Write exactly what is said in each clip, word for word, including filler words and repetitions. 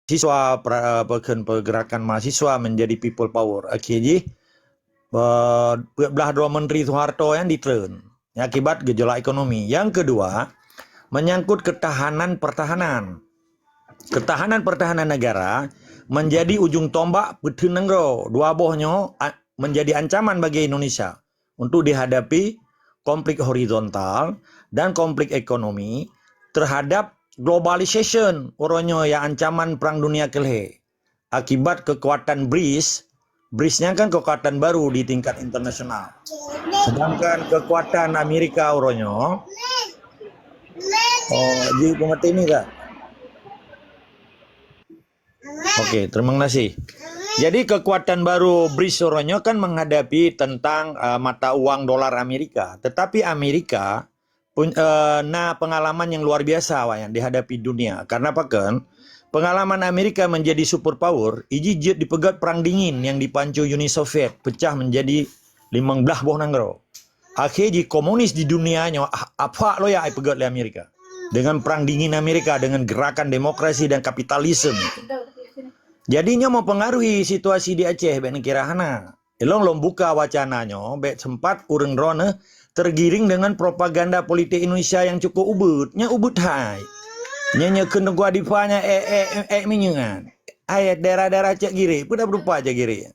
mahasiswa, pra-, apa kheun, pergerakan mahasiswa menjadi people power. Akhé jih, eh, peuet blaih droe menteri Soeharto nyan ditreun. Nyan akibat gejolak ekonomi. Yang kedua, menyangkut ketahanan pertahanan. Ketahanan pertahanan negara menjadi ujung tombak peuteun nanggroe. Dua boh nyoe a-, menjadi ancaman bagi Indonesia untuk dihadapi konflik horizontal dan konflik ekonomi terhadap globalization uroe nyoe nyang ancaman Perang Dunia Keulhèe. Akibat kekuatan BRICS, BRICS nyan kan kekuatan baru di tingkat internasional. Sedangkan kekuatan Amerika uroe nyoe, oh, ji peumati ni kah? Okey, terima kasih. Jadi kekuatan baru BRICS uroe nyoe kan menghadapi tentang, uh, mata uang dolar Amerika. Tetapi Amerika pun, eh, na pengalaman yang luar biasa awak nyan dihadapi dunia. Karena apa kheun? Pengalaman Amerika menjadi superpower, iji jeuet dipeugöt Perang Dingin yang dipancu Uni Soviet pecah menjadi limong blaih boh nanggroe. Akhé jih komunis di dunia nyoe, ah, afak loyak ipeugöt lé Amerika. Dengan Perang Dingin Amerika, dengan gerakan demokrasi dan kapitalisme. Jadi nyoe mempengaruhi situasi di Aceh, bèk neukira hana. Ilong lom buka wacana nyoe, bèk sempat ureueng droeneuh tergiring dengan propaganda politik Indonesia yang cukup ubit. Nyan ubit hai. Nyan, nyan kheun Teungku Adifa nyan, eh, eh, eh, eh, minyeuk nyan. Hai, daerah-daerah cek girik, peue dak peudupat cek girik.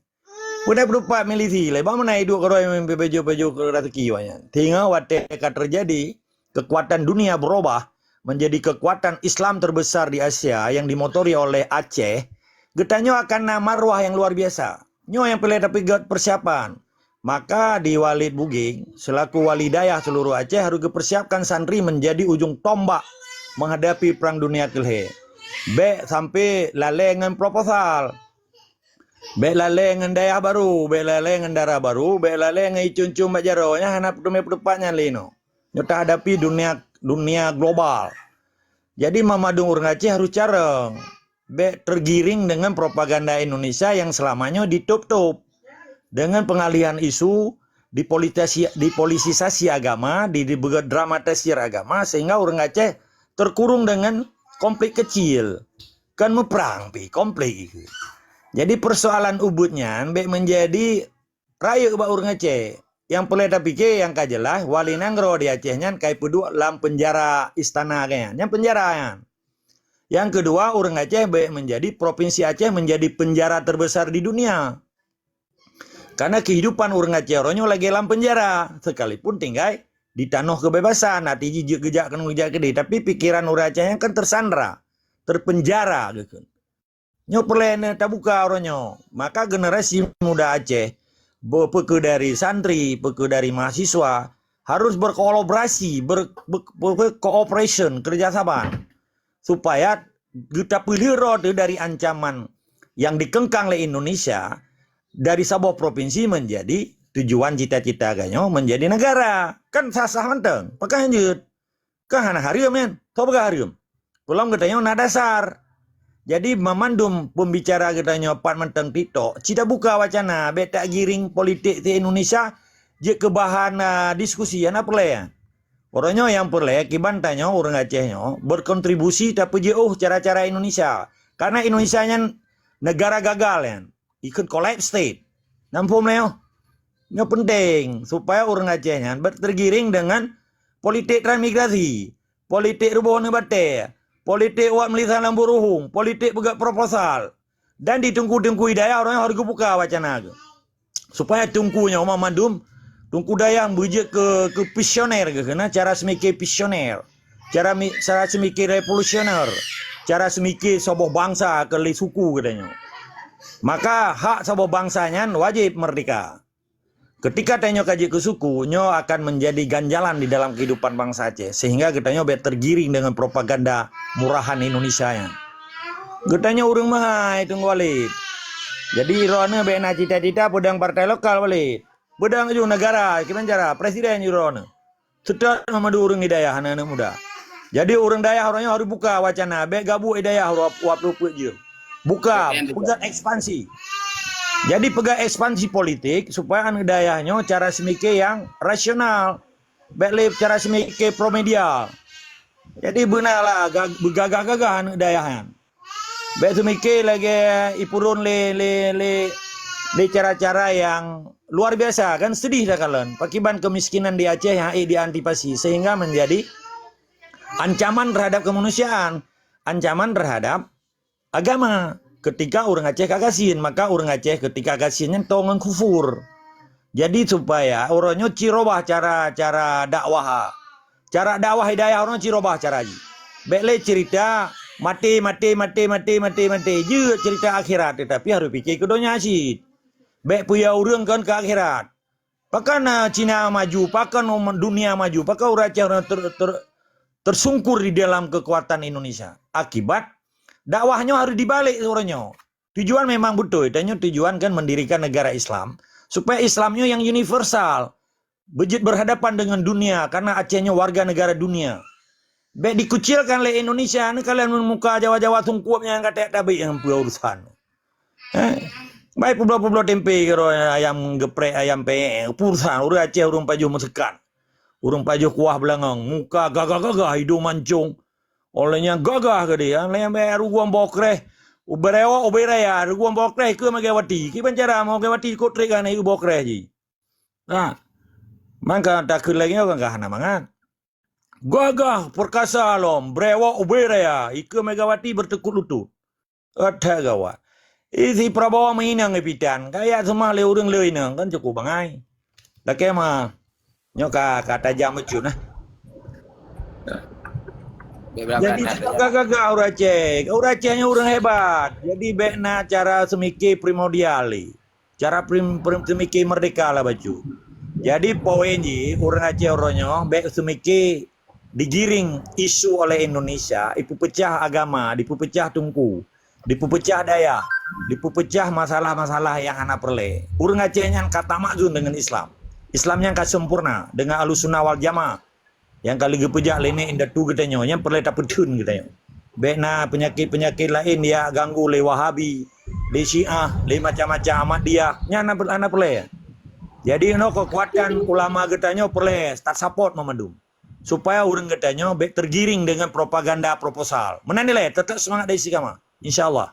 Peue dak peudupat milisi lé, bang meunan iduek keudroe meumimpin baju-baju keu raseuki awak nyan. Sehingga watèe ka terjadi kekuatan dunia berubah menjadi kekuatan Islam terbesar di Asia yang dimotori oleh Aceh, geutanyoe akan na marwah yang luar biasa. Nyoe nyang peureulèe tapeugöt persiapan. Maka di Walid Buging, selaku wali dayah seluruh Aceh, harus geupersiapkan santri menjadi ujung tombak menghadapi Perang Dunia Keulhèe. Bèk sampai lalè ngon proposal. Bèk lalè ngon dayah baru, bèk lalè ngon dara baru, bèk lalè ngon icun-cun bak jaroe, nyan hana peuteumé peutupat nyan lé inoe. Nyoe tahadapi dunia, dunia global. Jadi, banmandum ureueng Aceh harus carông. Bèk tergiring dengan propaganda Indonesia yang selama nyoe ditôp-tôp. Dengan pengalihan isu, dipolitasi-, dipolitisasi agama, di, dibeudôh dramatisir agama, sehingga ureueng Aceh terkurung dengan konflik kecil. Kan muprang pih, konflik. Jadi persoalan ubit nyan bèk menjadi rayeuk bak ureueng Aceh. Nyang peureulèe tapike nyang ka jeulaih, wali nanggroe di Aceh nyan ka ipeuduek lam penjara istana geuh nyan. Nyan penjara nyan. Yang kedua, ureueng Aceh bèk menjadi, provinsi Aceh menjadi penjara terbesar di dunia. Karena kehidupan ureueng Aceh uroe nyoe lagèe lam penjara, sekalipun tinggai di tanoh kebebasan, arti jih jeuet geujak keunoe geujak keudéh, tapi pikeran ureueng Aceh nyan kan tersandra, terpenjara geukheun. Nyoe peureulèe neuh tabuka uroe nyoe. Maka generasi muda Aceh, be-, peu kheueh dari santri, peu kheueh dari mahasiswa, harus berkolaborasi, ber-, be-, be-, cooperation, kerjasama, supaya geutapeuleue droe teuh dari ancaman yang dikeungkang lé Indonesia, dari saboh provinsi menjadi tujuan cita-cita geutanyoe menjadi negara. Kan sah-sah mantong, pakon jeuet. Kan hana hareuem nyan. Soe peugah hareuem? Peulom geutanyoe na dasar. Jadi, banmandum pembicara geutanyoe pat mantong TikTok, ci tabuka wacana, bèk tagiring politik di Indonesia jeuet keu bahan, ah, diskusi, hana peureulèe. Uroe nyoe nyang peureulèe, kiban tanyoe ureueng Aceh nyoe berkontribusi tapeujiôh cara-cara Indonesia. Karena Indonesia nyan negara gagal nyan. Ikheun collapse state. Nyan phom lé nyoe. Nyoe penting supaya ureueng Aceh nyan bèk tergiring dengan politik transmigrasi, politik ruboh aneuk batèe, politik wat meulisan lam buruhong, politik peugöt proposal. Dan di teungku-teungku di dayah uroe nyoe harus geubuka wacana geuh. Supaya teungku nyoe banmandum, teungku dayah beujeuet keu, keu visioner geuh, keunan cara seumiké visioner. Cara mi-, cara seumiké revolusioner, cara seumiké saboh bansa keu lé suku geutanyoe. Maka hak saboh bansa nyan wajéb meurdéhka. Keutika tanyoe ka jeuet keu suku, nyoe akan menjadi ganjalan di dalam kehidupan bansa Aceh, sehingga geutanyoe bèk tergiring dengan propaganda murahan Indonesia nyan. Geutanyoe ureueng meuhai, Teungku Walid. Jadi, droeneuh bèk na cita-cita peudong partai lokal, Walid. Peudong ju negara, kiban cara, presiden ju droeneuh. Seutôt meumadu ureueng di dayah, aneuk-aneuk muda. Jadi, ureueng dayah uroe nyoe harus buka wacana, bèk gabuek di dayah uroe, uroe peuet jeuem. Buka, peugöt ekspansi. Jadi, peugöt ekspansi politik supaya aneuk dayah nyoe cara seumiké nyang rasional. Bèk lé cara seumiké pro media. Jadi, beunalah ga-, beugagah-gagah aneuk dayah nyan. Bèk seumiké lagèe ipeuron lé, lé, lé, lé cara-cara nyang luar biasa, kan sedih takalon. Pakiban kemiskinan di Aceh nyang ék diantisipasi sehingga menjadi ancaman terhadap kemanusiaan, ancaman terhadap agama. Ketika ureuëng Aceh ka gasien, maka ureuëng Aceh ketika gasien nyan toe ngon kufur. Jadi supaya uroe nyoe ci robah cara, cara dakwah. Cara dakwah hidayah uroe nyoe ci robah cara jih. Bèk lé cerita maté, maté, maté, maté, maté, maté. Jeuet cerita akhirat, tetapi harôh piké keu donya cit. Bèk peue ureuëng kon keu akhirat. Pakon na Cina maju, pakon um-, dunia maju, pakon ureuëng Aceh ureuëng ter-, ter-, tersungkur di dalam kekuatan Indonesia. Akibat dakwah nyoe harôh dibalek uroe nyoe. Tujuan memang beutôi, tanyoe tujuan kan mendirikan negara Islam supaya Islam nyoe yang universal. Beujeuet berhadapan dengan dunia karena Aceh nyoe warga negara dunia. Bèk dikucilkan lé Indonesia ni kalian muka Jawa-Jawa sungkup nyang ka tabi nyang peue urusan. Eh? Baik publoe-publoe tempe kiro ayam geprek, ayam pèe, urusan ureuëng Aceh ureuëng pajoh meuseukat. Ureuëng pajoh kuah beulangong, muka gagah-gagah, idong mancong. Oleh nyang gagah geude, ya, lé bèk rugoe boh kreh, ubeurewok ubeuraya, rugoe boh kreh keu Megawati. Kiban cara Megawati kot trek kan boh kreh jih. Ha. Mangka takheun lagèe nyoe kan ka hana mangat. Gagah perkasa lom, brewok ubé raya, ikeue Megawati bertekuk lutut. Athai gawat. Isi Prabowo meuinong ipitan, kaya seumah lé ureuëng lé inong kan cukup bangai. Lakèe ma, nyoe ka, ka tajam bacut nah. Jadi cit gagah-gagah ureuëng Aceh. Ureuëng Aceh nyoe ureuëng hebat. Jadi bèk na cara seumiké primordial lé. Cara prim-, prim-, seumiké merdeka lah bacut. Jadi poin jih ureuëng Aceh uroe nyoe bèk seumiké digiring isu oleh Indonesia, ipeupecah agama, dipeupecah teungku, dipeupecah dayah, dipeupecah masalah-masalah nyang hana peureulèe. Ureuëng Aceh nyan ka tamakzun deungon Islam. Islam nyan ka sempurna deungon Ahlussunnah wal Jamaah. Nyang ka lheueh geupeujak lé nèk indatu geutanyoe, nyan peureulèe tapeutheun geutanyoe. Bèk na peunyakét-peunyakét laén nyang ganggu lé Wahabi, lé Syiah, lé macam-macam Ahmadiyah. Nyan hana, hana peureulèe. Jadi, nyoe keukuatan ulama geutanyoe peureulèe tasapot meumandum. Supaya ureuëng geutanyoe bèk tergiring deungon propaganda proposal. Meunan dilèe, teutap seumangat dari Istiqamah. Insya Allah.